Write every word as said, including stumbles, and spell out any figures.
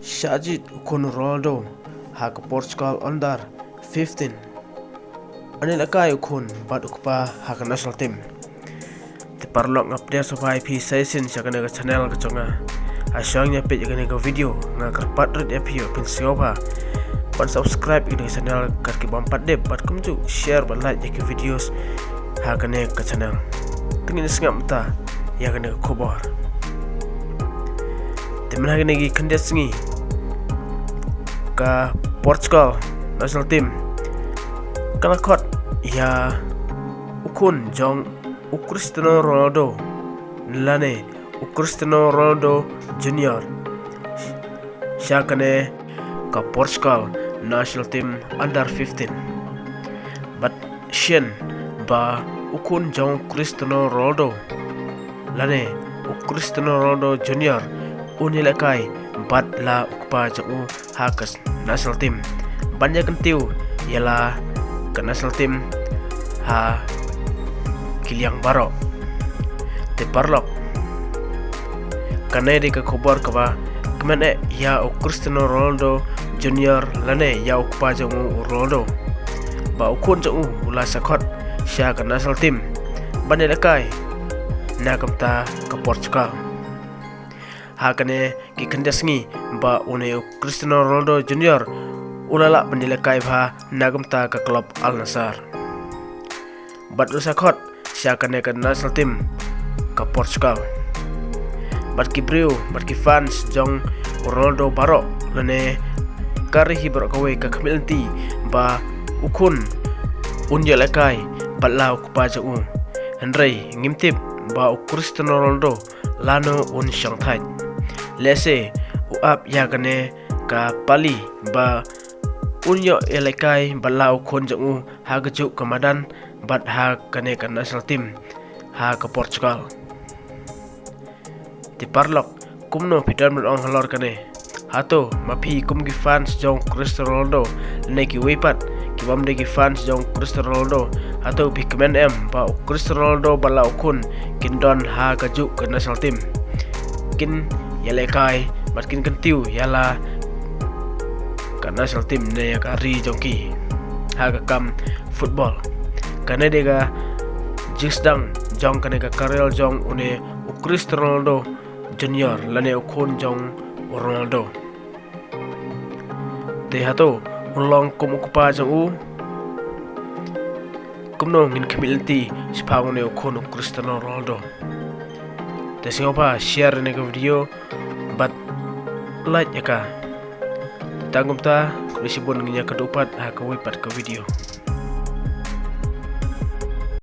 Shah jied u khun Ronaldo ha ka Portugal under fifteen. Une lehkai u khun bad u kpa ha ka national team. Te paralok, nga pdiang sngewbha ïa phi sa shisien sha kane ka channel ka jong nga. Ha shuwa ngin ïa peit ïa kane ka video, nga kyrpad rit ïa phi ba phin sngewbha ban subscribe ïa kane ka channel kat ki bym pat dep, bad kumjuh share bad like ïa ki videos ha kane ka channel. Te ngin ïa sngap mynta ïa kane ka khubor. Te mynta ha kine ki khyndiat sngi, ka Portugal national team ka la khot ïa u khun jong u Cristiano Ronaldo, lane u Cristiano Ronaldo Junior, sha kane ka Portugal national team under fifteen. Bad shen ba u khun jong u Cristiano Ronaldo, lane u Cristiano Ronaldo Junior, un ïalehkai bad la u kpa jong u ha ka national team ban ïa kyntiew ïa la ka national team ha ki liang baroh. Te paralok, kane dei ka khubor kaba kmen eh ïa u Cristiano Ronaldo Junior, lane ïa u kpa jong u, u Ronaldo, ba u khun jong u u la sa khot sha ka national team ban ïalehkai na ka bynta ka Portugal. Ha kine ki khyndiat sngi ba une u Cristiano Ronaldo Junior u la lah ban ïalehkai bha na ka bynta ka club Al Nassr. Bad u la sa khot sha kane ka national team ka Portugal. Bad ki briew, bad ki fans jong u Ronaldo baroh, lane ka ri hi baroh kawei ka khmih lynti ba u khun un ïalehkai bad la u kpa jong u. Hynrei ngim tip ba u Cristiano Ronaldo lano un shong thait. Lehse u ap ïa kane ka pali ba un ïoh ïalehkai bad la u khun jong u ha kajuh ka madan bad ha kane ka national team ha ka Portugal. Te paralok, kumno phi don ban ong halor kane? Hato ma phi kum ki fans jong Cristiano Ronaldo, ne kiwei pat ki bym dei ki fans jong Cristiano Ronaldo, hato phi kmen em ba u Cristiano Ronaldo bad la u khun kin don ha kajuh ka national team, kin ïalehkai bad kin kyntiew ïa la ka national team ne ïa ka ri jong ki ha ka kam football? Kane dei ka jingsdang jong kane ka career jong une u Cristiano Ronaldo Junior, lane u khun jong u Ronaldo. Te hato un long kum u kpa jong u? Kumno ngin khmih lynti shaphang une u khun u Cristiano Ronaldo? Te sngewbha share ïa kane ka video bad like ïa ka. Te tang kumta, khublei shibun, ngin ïa kynduh pat ha kawei pat ka video.